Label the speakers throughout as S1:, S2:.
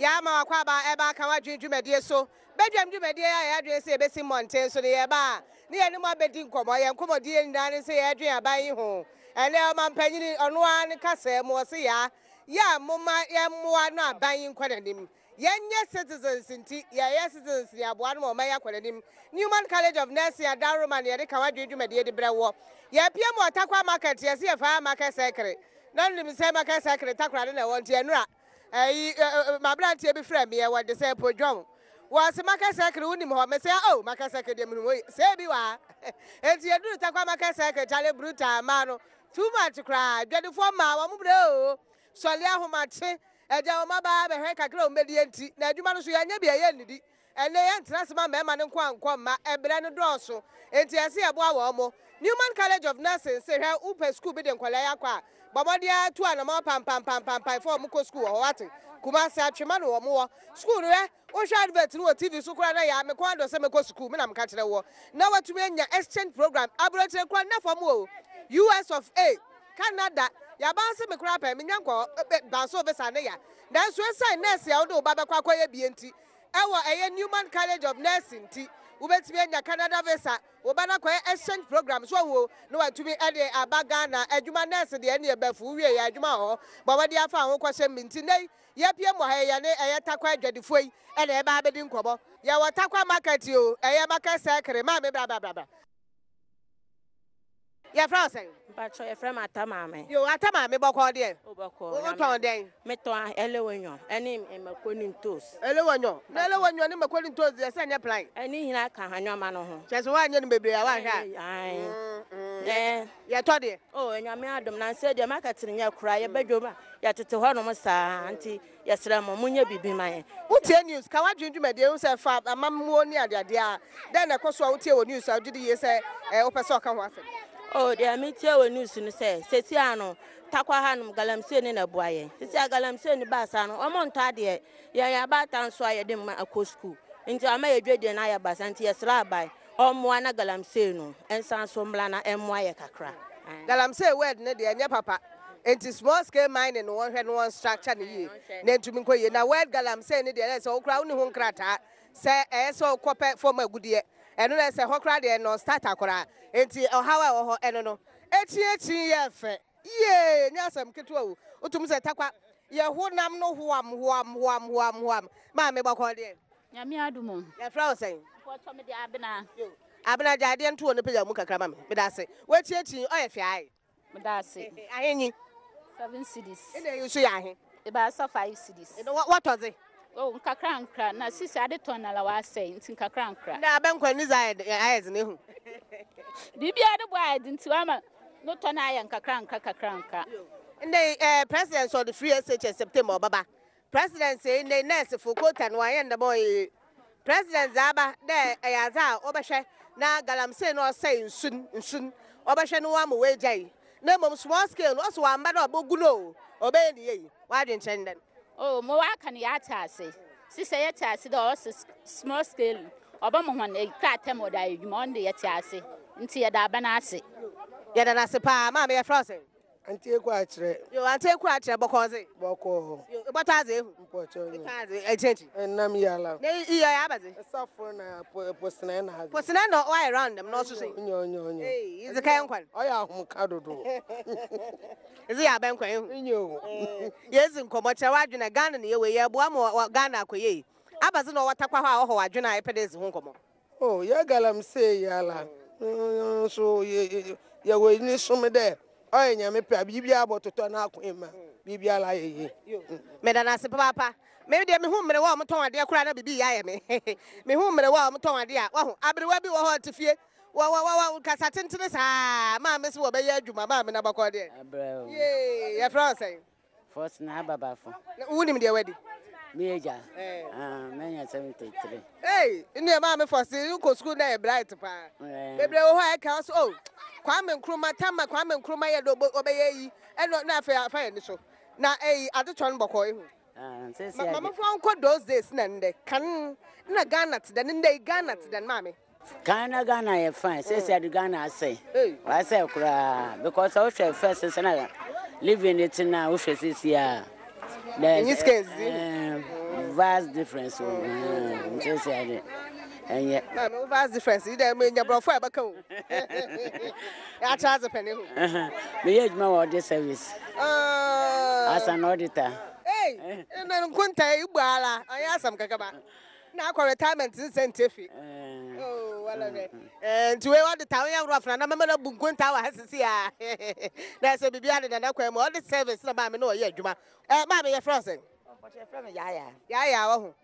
S1: Yɛama w'akwaaba ɛba aka w'adwene dwumadie so. Badwam dwumadie a yɛadwene sɛ yɛbɛsi mmɔnten so no, yɛba a, ne yɛne mo abɛdi nkɔmmɔ. Yɛn nkɔmmɔdie nyinaa ne sɛ yɛredwene aban yi ho. Ɛnnɛ ɔmampanyini, ɔno ara ne kasaa mu, ɔse yaa, yɛ a momma yɛmmoa na aban yi nkɔ n'anim. Yɛnyɛ citizens nti, yɛyɛ citizens ne aboa no ma ɔman yi akɔ n'anim. Newman College of Nursing Adaworoma na yɛde ka w'adwene dwumadie de brɛ woɔ. Yɛapia mu wɔ Tarkwa Market, yɛse yɛfaa Market Circle. Na wonim sɛ Market Circle Takoradi na ɛwɔ nti ɛnora Ɛyi m'aberanteɛ bi frɛ meɛ wɔde sɛ podwɔn wɔse market circle wonim hɔ mese oh market circle deɛ menim hɔ yi sɛ ebi wɔ ha enti yɛduru takwa market circle kyale brutal mmaa no too much koraa dwadifoɔ mmaa wɔn brɛ o sɔle ahomakye agya wɔn abaa bɛhwɛ kakra wɔn bɛdie nti na adwuma no so yɛnyɛ bi ɛyɛ nnidi Ɛnnɛ, yɛntena ase ma mmarima no nko ara nkɔ mma, ɛberɛ no dɔɔso, enti ɛsɛ sɛ yɛboa wɔn. Newman College of Nursing se, Hwɛ, wopɛ sukuu bi de nkwadaa yi akɔ a, bɔ mmɔden ara tu anamɔn pampampampampan fa wɔn kɔ sukuu wɔ hɔ, woate? Kumasi, Atwema na wɔn wɔ sukuu no. Hwɛ, wohwɛ advert no wɔ TV so koraa na yaa, me kɔn adɔ sɛ mɛkɔ sukuu, me na meka kyerɛ woɔ. Na woatumi anya exchange program, aburokyire koraa, nna fam o, US of A, Canada, yɛabanse me koraa pɛn, menya nkɔ hɔ, banso visa ne ya. Nanso esiane nɛɛse a wode wo ba bɛkɔ akɔyɛ bi nti, Ɛwɔ ɛyɛ Newman College of Nursing nti, wobɛtumi anya Canada visa, wo ba no akɔyɛ exchange program, so wahu o, na watumi de aba Ghana. Adwuma nurse deɛ ɛnneɛ bɛfu, wowie yɛ adwuma wɔ hɔ, bɔ mmɔden afa wo ho kɔhyɛ mu. Nti nnɛ yi, yɛapue mu ha yi, yɛne ɛyɛ Tarkwa adwadifoɔ yi na ɛreba abɛdi nkɔmmɔ. Yɛwɔ Tarkwa market o, ɛyɛ market circle, maame bra bra bra bra. Yɛfrɛ wo sɛn?
S2: Mpatsɔ yɛfrɛ me Ata Maame.
S1: Yo, Ata Maame bɔkɔɔ deɛ?
S2: O bɔkɔɔ.
S1: Wo tɔn dɛn?
S2: Me tɔn elewonyo ɛne mako ne ntoos.
S1: Elewonyo? Na elewonyo ne mako ne ntoos deɛ sɛ ɛnyɛ plan?
S2: Ɛne nyinaa ka nneɛma no ho.
S1: Kyerɛ sɛ woanyɛ no bebree a woanhwɛ a.
S2: Ae.
S1: Yɛtɔ deɛ?
S2: O Nyame adom nansɛ deɛ market no nyɛ koraa yɛba dwom a yɛtete hɔ nom saa nti Yɛsrɛ mo, monyɛ biribi ma yɛn.
S1: Wotie news, ka w'adwene dwumadie ho sɛ fa amammuo ne adeadeɛ a, dɛn na ɛkɔ so a wotie wɔ news a wogye di yie sɛ wopɛ sɛ ɔka ho asɛm?
S2: Oh, deɛ metie wɔ news no sɛ, seesei ara no, Tarkwa hanom, galamsey no na ɛboa yɛn. Seesei a galamsey no baa saa no, wɔntɔ adeɛ. Yɛn yɛn abaatan nso a yɛde mma akɔ sukuu nti, ama yɛn dwadie no ayɛ basaa nti yɛsrɛ aban ɔmmoa na galamsey no nsan so mmra na ɛmmoa yɛ kakra.
S1: Galamsey word no deɛ ɛnyɛ papa. Nti small scale mining no wɔnhwɛ na wɔn structure no yie na ɛntumi nkɔ yie. Na word galamsey no deɛ ɛyɛ sɛ wo koraa wonni ho nkrataa sɛ ɛyɛ sɛ wokɔpɛ fam agudeɛ. Ɛno na ɛsɛ hɔ koraa deɛ non starter koraa. Nti ɔhaw a ɛwɔ hɔ ɛno no. Akyiakyi yɛ fɛ yie nyɛ asɛm ketewa o. Wotum sɛ takwa yɛ ho nam no hoam hoam hoam hoam hoam. Maame bɔkɔɔ deɛ.
S3: Nyame adom o.
S1: Yɛfrɛ wo sɛn?
S3: Mpɔtɔ mede Abena.
S1: Yo. Abena gya adeɛ nto wɔ ne pagya mu kakra ma me. Meda ase. Woakyiakyi ɔyɛ fɛ ae.
S3: Meda ase.
S1: Ahe nyi?
S3: 7 cedis.
S1: Ɛna eyi nso yɛ ahe?
S3: Ebaasa 5 cedis.
S1: Ɛna wɔtɔ dze?
S3: Oh, nkakra nkra. Na sisi ade tɔn na la wasɛe nti nkakra nkra.
S1: Na abɛnkwan ne dze ayɛ ayɛ dze na ehu.
S3: Biribiara de bɔ ayɛ dze nti wama no tɔ no ayɛ nkakra nkra kakra nkra.
S1: Ndɛ eh, president sɛ ɔde free SHS September ɔbɛba. President sei ndɛ nurse fo quota no wɔannyɛ no dɛm ɔyɛ yie. President dze aba dɛ ɛyɛ adze a wɔbɛhwɛ na galamsey no ɔsɛe nsu n nsu n wɔbɛhwɛ na wɔama woegyae na mbom small scale no ɔse ɔammba dɛ ɔbogu no o ɔbɛyɛ ne yie. W'adwen kyerɛ nye dɛn?
S3: Oh ma wɔaka no yɛatse ase. Sesei yɛtse ase dɛ ɔse small scale no ɔbɛma hɔn krataa ma wɔdze ayɛ edwuma ɔno de yɛtse ase ntsi yɛda aban ase.
S1: Yɛda no ase paa. Maame yɛfrɛ wo sɛn?
S4: Auntie Eku akyerɛ.
S1: Yo, Auntie Eku akyerɛ bɔkɔɔ dze.
S4: Bɔkɔɔ.
S1: Yo, ebɔtɔ adze ehu.
S4: Mpɔkyɛ
S1: nye. Etɔ adze ekyi ekyi.
S4: Enam yala.
S1: Na iyi ɔyɛ aba dze.
S4: Esafo na posenɛ na adze.
S1: Posenɛ na ɔayɛ round dɛm na ɔsoso yi.
S4: Nyo nyo nyo.
S1: Ei, idze kɛyɛ nkwan.
S4: Ɔyɛ ahomka dodo.
S1: Idze yɛ abɛnkwan ehu.
S4: Nyo.
S1: Yedzi nkɔmbɔ kyerɛ w'adwen a Ghana na yɛwɔ yi yɛboa ma Ghana akɔ yie. Aba dze na ɔwɔ Tarkwa hɔ a ɔhaw adwen a epɛ dɛ edzi ho nkɔmbɔ.
S4: Oh, yɛ galamsey yi ara nso yɛwɔ enyi som dɛ ɔyɛ Nyame pɛ a biribiara bɔtotɔ n'akwan mu a biribiara ayɛ yie.
S1: Meda no ase papaapa. Me deɛ mehu mmerewa a wɔtɔn adeɛ koraa na biribi reyɛ ayɛ me. Mehu mmerewa a wɔtɔn adeɛ a, wahu, aberewa bi wɔ hɔ ɔte fie, wɔ wɔ wɔ wɔ kasa tentene saa, maame se wɔbɛyɛ adwuma, maame na bɔkɔɔ deɛ.
S5: Abrɛ o.
S1: Yee, yɛfrɛ wo sɛn?
S5: First na ababafo.
S1: Na wonim deɛ wadi?
S5: Me agya. Ah, manya 73.
S1: Hey, nneɛ maa me first wokɔ sukuu na yɛ bright paa. Bebree wɔ hɔ a ɛka ɔsɛ oh, Kwame Nkrumah tama Kwame Nkrumah yɛ dɛ ɔbɛyɛ yi ɛno na afei afa yɛn so. Na ɛyi adetɔ no bɔkɔɔ ehu. Mamafoɔ nkɔ those days na ndɛ kan na Ghana te dɛ ne ndɛ yi Ghana te dɛ maame.
S5: Kan na Ghana yɛ fine sɛsi ade Ghana asɛe wasɛe koraa because sɛ wohwɛ first sɛ na living ne te na wohwɛ sɛsi a
S1: Enyi sika nzi.
S5: Vast difference wɔ mu. Nti sɛ ade ɛnyɛ.
S1: Maame wo vast difference yi dɛ menya borɔfo a ɛbɛka o. Yɛakyerɛ adze pɛ ne ho.
S5: Meyɛ adwuma wɔ audit service. As an auditor.
S1: Ei, na nkonta yi bu ara, ɔnyɛ asɛm kakaba. Na akɔ retirement nsɛ ntie fi. Oh, wala hwɛ. Eh, nti wei auditor woyɛ rough na na mɛma no abu nkonta wɔ ha sisi a. Na ɛsɛ biribiara de nana kwan mu. Audit service na maame no ɔyɛ adwuma. Eh, maame yɛfrɛ wo sɛn?
S6: Mpɔkyɛ yɛfrɛ me Yaya.
S1: Yaya wɔ ho.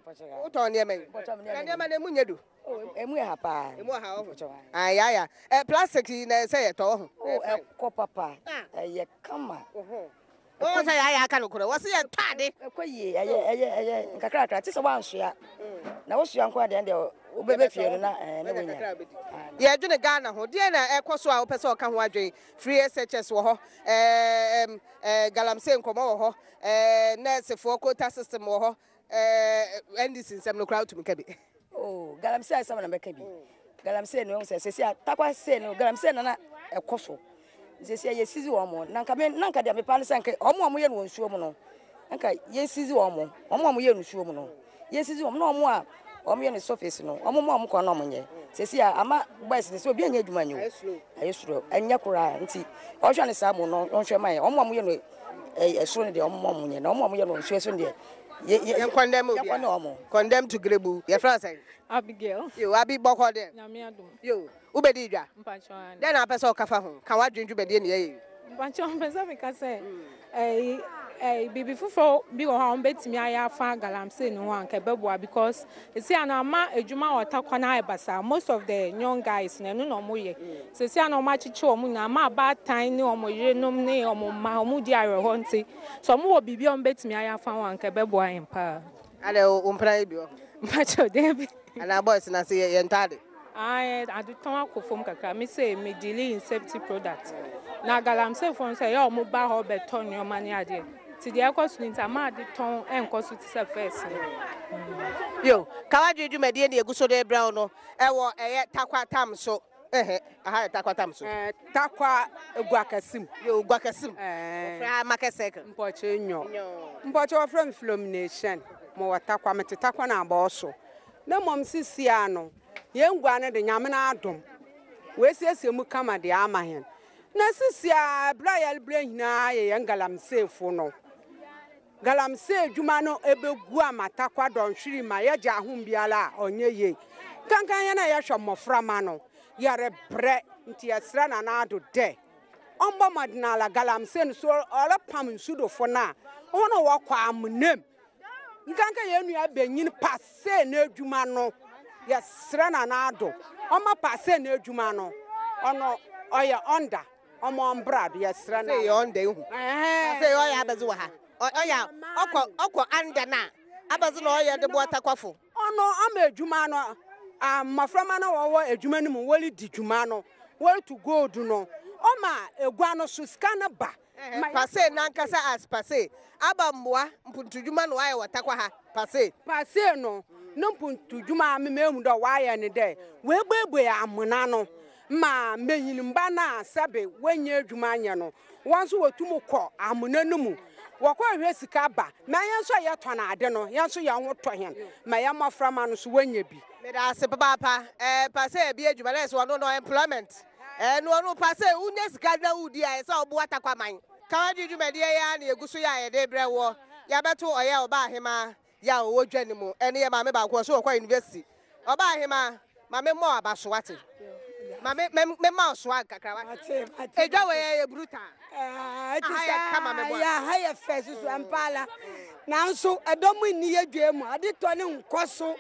S1: Wotɔn nneɛma yi. Na nneɛma no emu nyɛ du.
S6: Oh, emu yɛ ha paa.
S1: Emu wɔ ha wɔ ho. Ah, Yaya. Eh, plastic yi na ɛsɛ yɛtɔ wɔ ho.
S6: Oh, ɛkɔ papa. Ɛyɛ kama.
S1: Wɔn sɛ Yaya aka no korɛ. Wɔsi yɛ tɔ ade.
S6: Ɛkɔ yie. Ɛyɛ ɛyɛ ɛyɛ nkakrakra. Te sɛ wansoa. Na wosoa nko adeɛ deɛ wobɛbɛ fie no na ɛɛ na wonya.
S1: Yɛdwene Ghana ho. Deɛ na ɛkɔ so a wopɛ sɛ ɔka ho adwene. Free SHS wɔ hɔ. Ɛɛ ɛɛ galamsey nkɔmɔ wɔ hɔ. Ɛɛ nɛɛsefoɔ quota system wɔ hɔ. Ɛɛ NDC nsɛm no koraa wotumi ka bi.
S6: Oh, galamsey asɛm na mɛka bi. Galamsey no sɛ sɛsi a takwa sei no galamsey na na ɛkɔ so. Sɛsi a yɛsisi wɔn mo. Na nka me na nka deɛ mepa ne sɛ nka wɔn a wɔyɛ no wɔ nsuo mu no nka yɛsisi wɔn mo. Wɔn a wɔyɛ no nsuo mu no yɛsisi wɔn na wɔn a wɔyɛ no surface no wɔn ma wɔn kwan na wɔn nyɛ. Sɛsi a ama boys no sɛ obi anyɛ adwuma nyɛ o. Ayɛ suro. Ɛnyɛ koraa nti ɔhwɛ ne saa mu no ɔnhwɛ ma yɛ. Wɔn a wɔyɛ no ɛsoro no deɛ wɔn ma wɔn nyɛ na wɔn a wɔyɛ no nsuo so no deɛ
S1: yɛn condemn obi a condemn to grebu yɛfrɛ sɛn.
S7: Abigail.
S1: Yo, Abi bɔkɔ dɛ.
S7: Nyame adom.
S1: Yo, wobɛdi dwa.
S7: Mpakyɛ ane.
S1: Dɛn na apɛ sɛ ɔka fa ho? Ka w'adwene dwumadie ne yɛyɛ yi.
S7: Mpakyɛ mpɛ sɛ meka sɛ ɛyi ɛyi biribi foforɔ bi wɔ hɔ a wɔbɛtumi ayɛ afa galamsey no ho a nka ɛbɛboa because esi ano ama adwuma wɔ Tarkwa no ayɛ basaa. Most of the young guys no ɛno na wɔyɛ. Sɛsi ano wɔn akyekye wɔn nyinaa ama abaatan ne wɔn yerenom ne wɔn mma wɔn di awerɛhɔ nti sɛ wɔn wɔ biribi a wɔbɛtumi ayɛ afa ho a nka ɛbɛboa yɛn paa.
S1: Adɛ wo mpena yi bi wɔ hɔ?
S7: Mpakyɛ daabi.
S1: Anaa boys na se yɛ ntaade?
S7: Ae, adetɔn akɔ fam kakra. Me se me deal in safety product. Na galamseyfoɔ nso ɛyɛ a wɔn ba hɔ bɛtɔ nneɛma ne adeɛ. Nti deɛ ɛkɔ so no nti ama adetɔn ɛnkɔ so te sɛ first no.
S1: Yo, Kawadwe dwumadie na yɛgu so de rebrɛ wo no ɛwɔ ɛyɛ Tarkwa Tam so. Ɛhɛ, aha yɛ Tarkwa Tam so.
S8: Ɛɛ, Tarkwa Guakɛse mu.
S1: Yo, Guakɛse mu. Ɛɛ. Wɔfrɛ ha Market Circle.
S8: Mpɔkyɛ nyɔ. Mpɔkyɛ wɔfrɛ me Philomena Mowɔ Tarkwa, mete Tarkwa na abɔɔ so. Na mmom sisi ano, yɛn gua no de Nyame no adom. Wɔasiesie mu kama de ama hɛn. Na sisi a, berɛ a yɛrebrɛ nyinaa yɛ yɛn galamseyfo no. Galamsey adwuma no ɛbɛgu ama Tarkwa dɔnhwere ma yɛgye ahom biara a ɔnyɛ yie. Kankan yɛn a yɛhwɛ mmɔframma no, yɛrebrɛ nti yɛsrɛ Nana Addo dɛ ɔmbɔ mmɔden ala galamsey no so ɔrepam nsudofo no a wɔn a wɔkɔ amonam. Nkanka yɛn nua benyin pasee n'adwuma no, yɛsrɛ Nana Addo ɔma pasee n'adwuma no, ɔno ɔyɛ ɔnda ɔmo ɔmbra do yɛsrɛ no.
S1: Sɛ yɛ ɔnda ehu. Sɛ yɛ ɔyɛ abɛdze wɔ ha. Ɔyɛ ɔkɔ ɔkɔ anda na abɛdze na ɔyɛ de boa Tarkwafo.
S8: Ɔno ama adwuma no mmɔframma no wɔwɔ adwuma no mu wɔredi dwuma no wɔretu gold no ɔma egua no so sika no ba.
S1: Pase nankasa as pase aba mmoa mpuntudwuma na wayɛ wɔ Tarkwa ha pase.
S8: Pase no ne mpuntudwuma a mema ehu dɛ wayɛ ne dɛ woebuebue amona no ma mbenyinmba no a sɛbe wɔnyɛ adwuma anyɛ no wɔn nso wɔtum kɔ amona no mu wɔkɔ hwɛ sika ba na yɛn nso a yɛtɔn ade no yɛn nso yɛn ho tɔ hɛn ma yɛn mmɔframma no nso wɔnya bi.
S1: Meda ase papaapa. Ɛɛ pase ebi adwuma na ɛsɛ ɔno no employment. Ɛɛ no ɔno pase wonya sika na wodi a ɛsɛ ɔboa Tarkwa man. Kawadwe dwumadie yi ara na yɛgu so yɛ a yɛde brɛ woɔ. Yɛabɛto ɔyɛ ɔbaa ahemaa yɛ a ɔwɔ dwa no mu ɛne yɛ maame baako ɔso ɔkɔ university. Ɔbaa ahemaa ma me mmɔ aba so wate. Ma me me me ma ɔsoa kakra wate. Edwa wɔ yɛ yɛ brutal.
S9: Ɛte sɛ kama me bɔ. Ha yɛ fɛ soso mpaala. Nanso ɛdɔm nni yɛ dwa mu ade tɔ ne nkɔ so.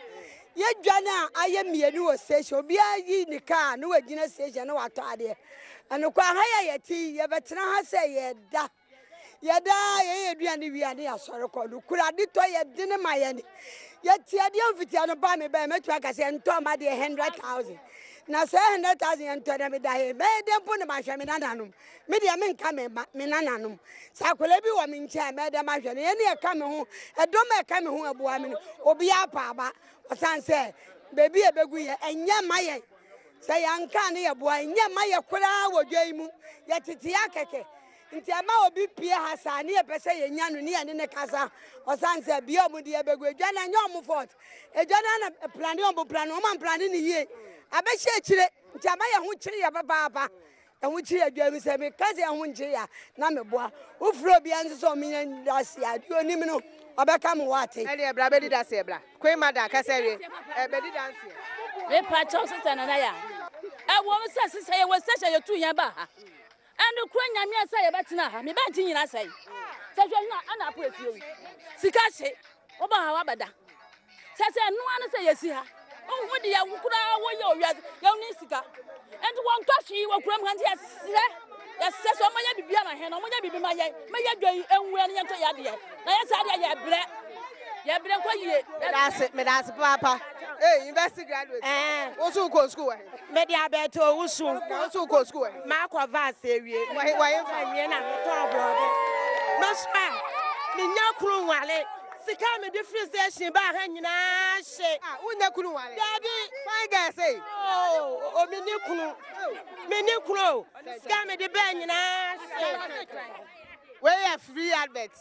S9: Yɛ dwa no a ayɛ mmienu wɔ station obiara yi ne kaa na wagyina station na watɔ adeɛ. Ɛnokwa ha yɛ yɛte yi yɛbɛtena ha sɛ yɛda. Yɛda yɛyɛ aduane wie a ne yɛasɔre kɔ no kura ade tɔ yɛ dene ma yɛn. Yɛte adeɛ mfitia no ba me bɛn mɛtumi aka sɛ yɛntɔ ma deɛ 100,000. Na sɛ 100,000 yɛntɔ na meda he bɛyɛ dɛn mpo na mahwɛ me nananom. Me deɛ menka me mma me nananom. Sɛ akwadaa bi wɔ me nkyɛn a mɛyɛ dɛn mahwɛ no. Yɛn ne ɛka me ho ɛdɔm a ɛka me ho ɛboa me no obiara pa aba. Ɔsan sɛ baabi a ɛbɛgu yɛ ɛnyɛ ma yɛn. Sɛ yɛanka ne yɛboa ɛnyɛ ma yɛ koraa wɔ dwa yi mu. Yɛtete akɛkɛ. Nti ɛma obi pue ha saa ne yɛpɛ sɛ yɛnya no ne yɛne no kasa ɔsan sɛ bia ɔmo de yɛbɛgu edwa no ɛnyɛ ɔmo fault. Edwa no ana plane ɔmo plane ɔmo amplane no yie abɛhyɛ akyire nti ama yɛn ho kyere yɛ papaapa. Ɛho kyere adwa mu sɛ meka sɛ ɛho nkyere a na meboa. Wofrɛ obiara nso sɛ ɔmenyɛ daseɛ a deɛ onim no ɔbɛka me wate.
S1: Ɛneɛ bra bɛdi daseɛ bra. Queen mother kasa wie ɛ bɛdi danseɛ.
S3: Mepa kyɛw sister Nana ya. Ɛwɔ mu sɛ sisɛ yɛwɔ station yɛtu yɛn ba ha. Ɛno kura nyame sɛ yɛbɛtena ha. Me ba nti nyina sɛe. Sɛ hwɛ na ana apo efie yi. Sika hye. Woba ha wabɛda. Sɛ sɛ ɛno ano sɛ yɛsi ha. Wohu de yɛ wo koraa woyɛ owiase. Yɛn sika. Nti wɔntɔ hwee wɔ kurom ha nti yɛsrɛ. Yɛsrɛ sɛ ɔmɔyɛ biribi ama hɛn, ɔmɔyɛ biribi ma yɛn. Mɛyɛ dwa yi enwura ne yɛntɔ yɛ adeɛ. Na yɛ saa deɛ yɛbrɛ. Yɛbrɛ nkɔ yie.
S1: Medase, medase paapa. Hey, university graduate. Eh. Wo so kɔ school wɔ he?
S10: Mede abɛɛto owusu.
S1: Na wo so kɔ school wɔ he?
S10: Makɔ vaase awie.
S1: Wɔ he wɔ he fa?
S10: Awie na metɔ aborɔde. Mesɔ a, menya kunu nwale. Sika a mede firi station baa ha nyinaa hye.
S1: Ah, wonya kunu nwale?
S10: Dabi.
S1: Fine girl sei.
S10: Oh, oh, menni kunu. Menni kunu o. Sika a mede baa nyinaa hye.
S1: Wei yɛ free advert.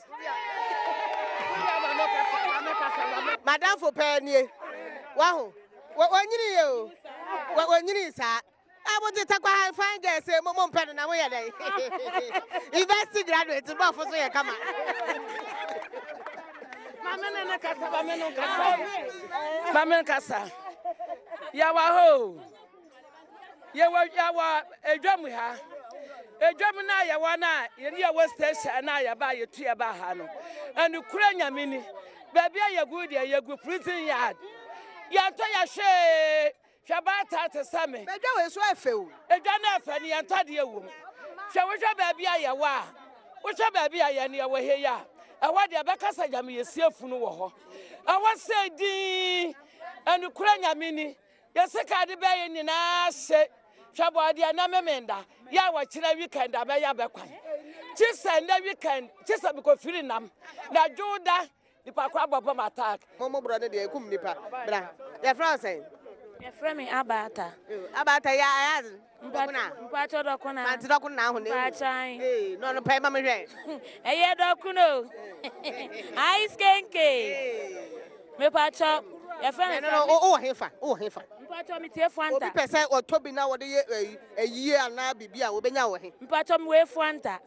S1: Madamfo pɛɛ nie. Waho. Wɔnyini yɛ o. Wɔnyini saa. A mo te takwa ha fine girl sɛ mo mo mpɛ no na mo yɛ dɛn. University graduate bɔfo so yɛ kama.
S11: Mame ne ne kasa, mame no kasa. Mame kasa. Yawa ho. Yɛwɔ yɛwɔ edwam ha. Edwam na yɛwɔ na yɛne yɛwɔ station na yɛba yɛtu yɛba ha no. Ɛno kura nyame ni. Baabi a yɛgu deɛ yɛgu prison yard. Yɛntɔ yɛhwee. Hwɛ baatan te sɛ me.
S1: Edwa wei so ɛfɛ o.
S11: Edwa no ɛfɛ no yɛntɔ adeɛ wɔ mu. Hwɛ wohwɛ baabi a yɛwɔ a. Wohwɛ baabi a yɛn yɛwɔ he yi a. Ɛhɔ deɛ bɛka sɛ gyame yɛsie funu wɔ hɔ. Ɛhɔ sɛ dinn. Ɛno kura nyame ni. Yɛ sika de bɛyɛ nyinaa hye. Hwɛ bɔɔdeɛ na memenda. Yɛ a wɔkyerɛ weekend a bɛyɛ abɛkwan. Kyi sɛ nnɛ weekend, kyi sɛ mekɔfiri nam. Na dwoda nipa koro abɔ bɔm attack.
S1: Mo mo borɔ no deɛ ekum nipa. Bra. Yɛfrɛ wo sɛn?
S2: Yɛfrɛ me Abaata.
S1: Abaata yɛ ayɛ adze. Dɔkono
S2: Mpakyɛ dɔkono.
S1: Mante dɔkono na aho na ewu.
S2: Mpakyɛ.
S1: Ee, na ɔno pɛɛ ma me hwɛ.
S2: Ɛyɛ dɔkono o. Ice kenke. Mepakyɛ yɛfrɛ me
S1: sɛ. No, wowɔ hefa? Wowɔ hefa?
S2: Mpakyɛ metie Fanta.
S1: Obi pɛ sɛ ɔtɔ bi na wɔde yɛ ayie anaa biribi a wɔbɛnya wɔ he?
S2: Mpakyɛ mewɔ Efuanta.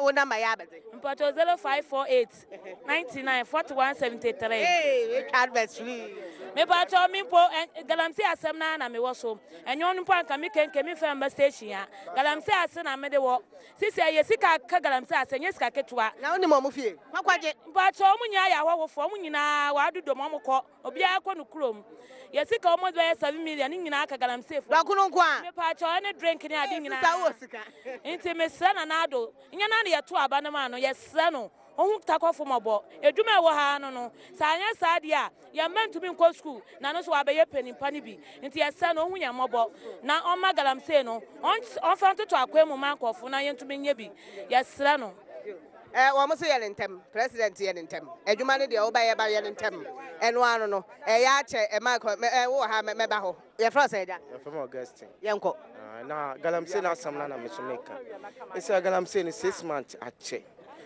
S1: Wo namba yɛ abɛdze.
S2: Mpakyɛ 0548 99 41 73.
S1: Ee, etwa advert free.
S2: Mepakyɛ me mpo galamsey asɛm naa na mewɔ so. Ɛnyɛ ɔno mpo anka me kenke me fɛn mba station a. Galamsey ase na mede wɔ. Sisi ɛyɛ sika ka galamsey ase ɛnyɛ sika ketewa.
S1: Na wonim ɔmo fie? Kɔkɔgye.
S2: Mpakyɛ ɔmo nyinaa yɛ ahɔhofoɔ ɔmo nyinaa wɔadodom ɔmo kɔ obiara kɔ no kurom. Yɛ sika ɔmo bɛyɛ 7 million ne nyinaa ka galamsey foɔ.
S1: Dɔkono nko a.
S2: Mepakyɛ ɛne drink ne ade nyinaa.
S1: Sista wowɔ sika.
S2: Nti mesrɛ Nana Addo nyɛ na ne yɛto aba no ma no yɛsrɛ no Ohu takɔfo mmɔbɔ. Adwuma a ɛwɔ ha ara no no, sɛ anyɛ saa deɛ a, yɛn mma ntumi nkɔ sukuu, na no nso wabɛyɛ panin pa no bi. Nti yɛsrɛ no, ɔnhu yɛn mmɔbɔ, na ɔmma galamsey no, ɔmfa ntoto akwan mu mma nkurɔfo na yɛntumi nyɛ bi. Yɛsrɛ no.
S1: Eh, wɔn se yɛ no ntɛm, president yɛ no ntɛm. Adwuma no deɛ wobɛyɛ ba yɛ no ntɛm. Ɛno ano no, ɛyɛ akyɛ, ɛma kɔ, mɛ, eh, wowɔ ha, mɛba hɔ. Yɛfrɛ wo sɛn agya?
S12: Yɛfrɛ me Augustine.
S1: Yɛnkɔ.
S12: Ah, na galamsey no asɛm no na me so meka. Ɛsɛ galamsey no 6 months akyɛ.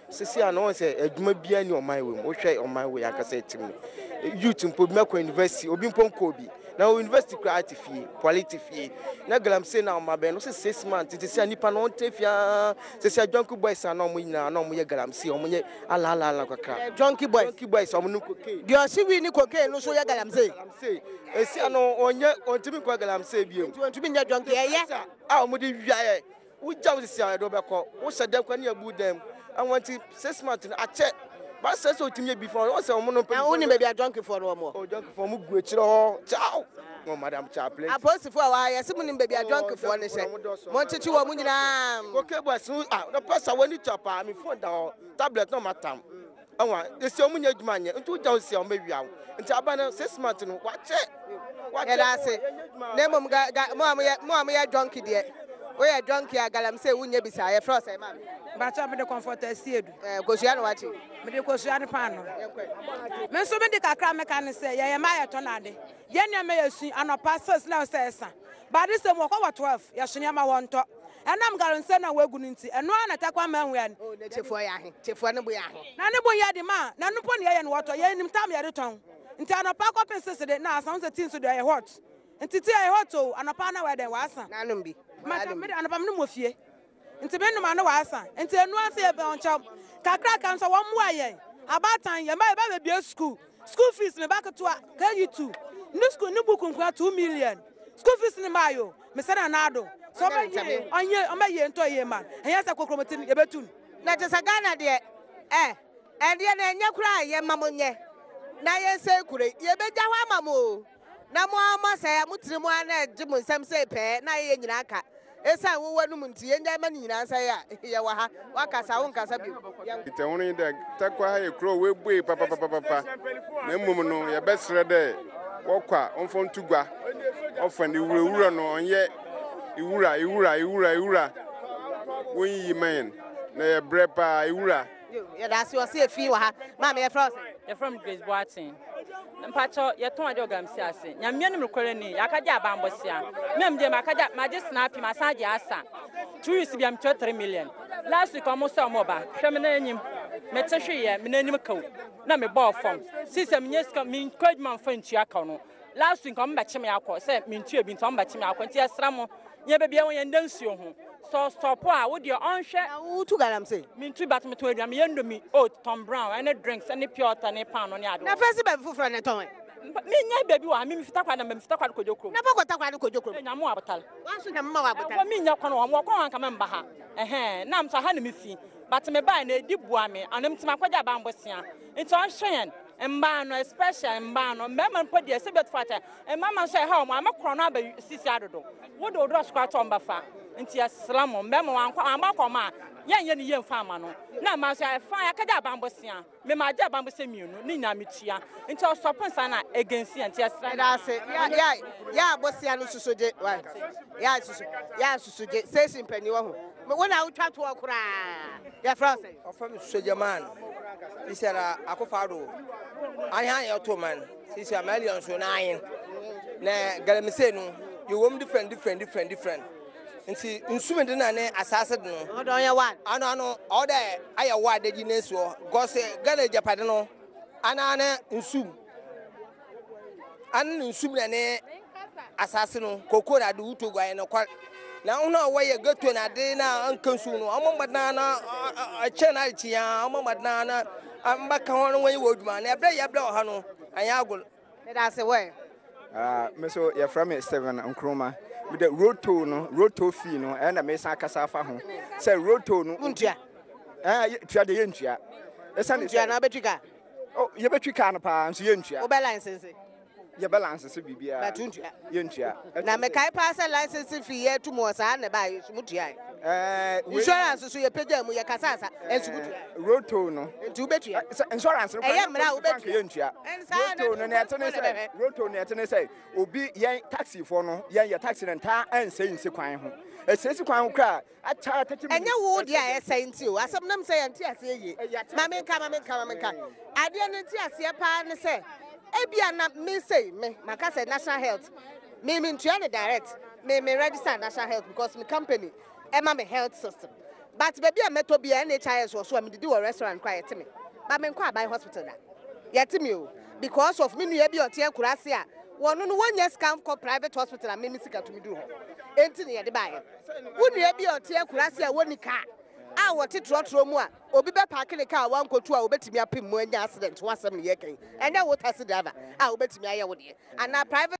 S12: Sisi a na wɔn sɛ adwuma biara ni ɔman wei mu. Wohwɛ ɔman wei ankasa ɛtim no. Youth mpo bi mɛkɔ university, obi mpo nkɔ bi. Na wɔ university koraa te fie, poly te fie. Na galamsey na ɔma bɛn no sɛ 6 months te sɛ nipa na ɔnte fie aa. Sɛ sɛ junkie boys a na wɔn nyinaa na wɔn yɛ galamsey, wɔn yɛ ala ala ala kakra.
S1: Junkie boys.
S12: Junkie boys wɔn no cocaine.
S1: Deɛ ɔsi wii ne cocaine no so yɛ galamsey.
S12: Galamsey. Esi ano ɔnyɛ ɔntumi nkɔ galamsey bio.
S1: Nti ɔntumi nyɛ junkie ɛyɛ.
S12: A wɔn de wiaɛ. Wogya wo sisi a yɛde wobɛkɔ. Wohyɛ dɛm kora ne yɛbu dɛm. Ɛwɔ nti 6 months no akyɛ. Ba sɛ otumi yɛ bi fɔ ɔsɛ wɔn no.
S1: Na wonim baabi a junkie-foɔ no wɔn wɔ?
S12: O junkie-foɔ mo gu akyire hɔ. Ciao. Oh madam cha plenty.
S1: Apolisifoɔ a wɔ ha yɛsɛ mo nim baabi a junkie-foɔ no hyɛ. Monkyekye wɔn nyinaa.
S12: Cocaine boys no ah na pasa wɔn ani tua paa mi phone da hɔ tablet na ɔmo atam. Ɛwɔ esi ɔmo nyɛ adwuma nyɛ nti wogya wo si a ɔmo awia wo. Nti aba no 6 months no wakyɛ.
S1: Yɛda ase. Na mmom ga ga mo a moyɛ mo a moyɛ junkie deɛ woyɛ junkie a galamsey wonyɛ bi saa yɛfrɛ wo sɛ maame.
S13: Bakyɛ mede Comfort Asiedu.
S1: Ɛɛ kosua na wakye.
S13: Mede kosua ne paano. Me nso mede kakra meka ne sɛ yɛyɛ mmaa yɛtɔ no ade. Yɛn nneɛma yɛ su anɔpa 6 na ɛsɛ ɛsa. Baade sɛ mu wɔkɔ wɔ 12 yɛso nneɛma wɔntɔ. Ɛnam galamsey no a wɔagu no nti, ɛno ara na Tarkwa mma ahu yɛn.
S1: Oh, na Kyefua yɛ ahe? Kyefua ne bo yɛ ahe?
S13: Na ne bo nyɛ den ma, na ɛno mpo na yɛyɛ no wɔtɔ. Yɛnnim tam yɛde tɔn. Nti anɔpa kɔpem sese de, na asa. Wohu sɛ tea nso deɛ ɛyɛ hot. Nti tea ɛyɛ hot o, anɔpa na wayɛ dɛn? Wasa.
S1: Na anom bi?
S13: Mata, me de anɔpa menom wɔ fie. Nti me nom a na wasa. Nti ɛno ara sɛ yɛbɛ ɔnkyɛw. Kakraka nso wɔn mmoa yɛn. Abaatan, yɛn ba yɛba bɛbue sukuu. School fees me ba ketewa KG2 ne school ne book nkoa 2 million. School fees ne maa yo. Me sɛ Nana Addo sɛ ɔbɛyie ɔnyɛ ɔmɛyie ntɔ yie ma ɛnyɛ sɛ kokromoti no yɛbɛtu no.
S1: Na kyesɛ Ghana deɛ eh ɛdeɛ no ɛnyɛ koraa a yɛmma mo nyɛ na yɛnsɛe kuro yi yɛbɛgya hɔ ama mo oo na mo ara moasɛe a mo tiri mu ara na ɛgye mo nsam sei pɛɛ na ayɛ yɛn nyinaa ka ɛsiane wo w'anum nti yɛngyae ma ne nyinaa nsɛe a yɛwɔ ha woakasa wonkasa bio yɛnkɔ.
S14: Nkitaho nye dɛ Tarkwa ha yɛ kurow a woebue papapapapa na mbom no yɛbɛserɛ dɛ wɔkɔ a wɔmfa nto gua, ɔfa no ewurawura no ɔnnyɛ ewura ewura ewura ewura wonyiyi ma hɛn na yɛbrɛ paa ewura.
S1: Yɛda ase ɔse efi wɔ ha. Maame yɛfrɛ wo sɛn?
S15: Yɛfrɛ me Grace Boateng. Mpakyɛw yɛtɔn ade wɔ Galamsey ase. Nyame anim nokware ni, yɛakagye aban bosea. Me a mede makagye magye snappy masan agye asa. 2 weeks bia metua 3 million. Last week ɔmo sɛ ɔmo ba. Hwɛ me nan anim. Mete hweeɛ, me nan anim kaw na mebɔɔ fam. Sisi a menya sika menkɔ adwuma mfa ntua kaw no. Last week ɔmo bɛkye me akɔ sɛ mentua bi nti ɔmo bɛkye me akɔ nti yɛsrɛ mo yɛn baabi a ɛwɔ yɛn da nsuo ho sɛ ɔstɔpo a wo deɛ ɔnhwɛ.
S1: Na wotu galamsey?
S15: Mentu but metɔn aduane meyɛ ndomi oat tom brown ɛne drinks ɛne pure water ne paano ne ade.
S1: Na fa si baabi foforɔ na tɔn ɛ.
S15: Menyɛ baabi wɔ ha me mefi Takoradi na mefi Takoradi Kodwo kurom.
S1: Na fa kɔ Takoradi Kodwo kurom.
S15: Nyame wɔ abotar.
S1: Wanso Nyame ma wɔ abotar.
S15: Ɛwɔ menya kwan wɔ hɔ mewɔ kwan wɔ anka memba ha ɛhɛn na nso ha na mefi but mebae na ɛdi boa me ano nti makɔgye aban bosea nti ɔnhwɛ yɛn. Mmaa no especially mmaa no, mmarima mpo deɛ sɛ bɛtumi akyɛ, mmarima nso ɛha wɔn, ama korɔ no aba sisi adodo. Wode wo drɔs koraa tɔ wɔn bɛfa. Nti yɛsrɛ mo, mmarima wankɔ amma akɔ wɔn a, yɛnyɛ ne yie mfa ama no. Na mmaa nso ɛfa yɛakagye aban bosea. Me magye aban bosea mmienu, ne nyinaa metua. Nti ɔsɔpo nsa na against yɛn, nti yɛsrɛ
S1: no. Yɛda ase. Ya ya ya bosea no susu gye. Wai. Ya susu. Ya susu gye. Station panyin wɔ ho. Wo na wotwa toɔ koraa. Yɛfrɛ wo sɛn?
S16: Ɔfrɛ me Sogyaman. Sisiara Akufo-Addo ahen a yɛto man. Sisia Malion nso n'ahen. Na galamsey no yɛwɔ mu different different different different. Nti nsum de na ne asaase de no.
S1: Ɔdɔ ɔyɛ one.
S16: Ano ano ɔwɔ dɛ ayɛ wɔ adagyi ne soɔ. Gɔse Ghana agyapade no anaa ne nsum. Ano ne nsum na ne asase no koko na ade wotɔ gu ayɛ nokwar na hɔn a wɔyɛ gato na ade na anka nsu no ɔmo mbɔdena na ɛkyɛn na adekye ya ɔmo mbɔdena na mbɛka hɔn wɔnyɛ wɔ adwuma na ɛbrɛ yɛ brɛ wɔ ha no anyɛ agor.
S1: Meda ase wɔ ɛ.
S17: Ah, me so yɛfrɛ me Steven Nkrumah. Mede road toll no, road toll fee no, ɛna mesan akasa afa ho. Sɛ road toll no.
S1: Wontua?
S17: Eh, tua de yɛntua.
S1: Ɛsane sɛ. Wontua na wobɛtwi kaa?
S17: Oh, yɛbɛtwi kaa no paa nso yɛntua.
S1: Wobɛ license?
S17: Yɛbɛ license biribiara.
S1: But wontua?
S17: Yɛntua.
S1: Na mekae paa sɛ license fee yɛ atum wɔ saa na ɛbaa yɛsu mu tuae.
S17: Ɛɛ,
S1: Insurance nso yɛpagyaa mu yɛkasa asa nso mu tuae.
S17: Road toll no.
S1: Nti wobɛtua?
S17: Sɛ insurance no
S1: Ɛyɛ mmara a wobɛtua.
S17: Yɛntua. Road toll no nea ɛte ne sɛ road toll nea ɛte ne sɛ obi yɛn taxifoɔ no yɛn yɛ taxi no ntaa ɛnsɛe nsi kwan ho. Ɛsɛe si kwan ho koraa
S1: Ɛnyɛ wo deɛ a ɛsɛe nti o, asɛm nam sɛ yɛnte aseɛ yie. Ma menka, ma menka, ma menka. Adeɛ no nte aseɛ paa ne sɛ, ebia na me sei, me, maka sɛ National Health, me mentua no direct, me me register National Health because me company ɛma me health system. But baabi a mɛtɔ biara NHIS wɔ so a medidi wɔ restaurant koraa yɛte me. But menkɔ aban hospital da. Yɛte me o. Because of me nua bi a ɔte akuraase a wɔno no wɔnnya sika nkɔ private hospital a me me sika tumi duru hɔ. Enti na yɛde baeɛ. Wo nua bi a ɔte akuraase a wɔnni kaa a wɔte trɔtrɔ mu a obi bɛpaake ne kaa a wankotu a obetumi apem mu anya accident ho asɛm na yɛreka yi. Ɛnyɛ wo taxi driver a wobetumi ayɛ wo deɛ anaa private.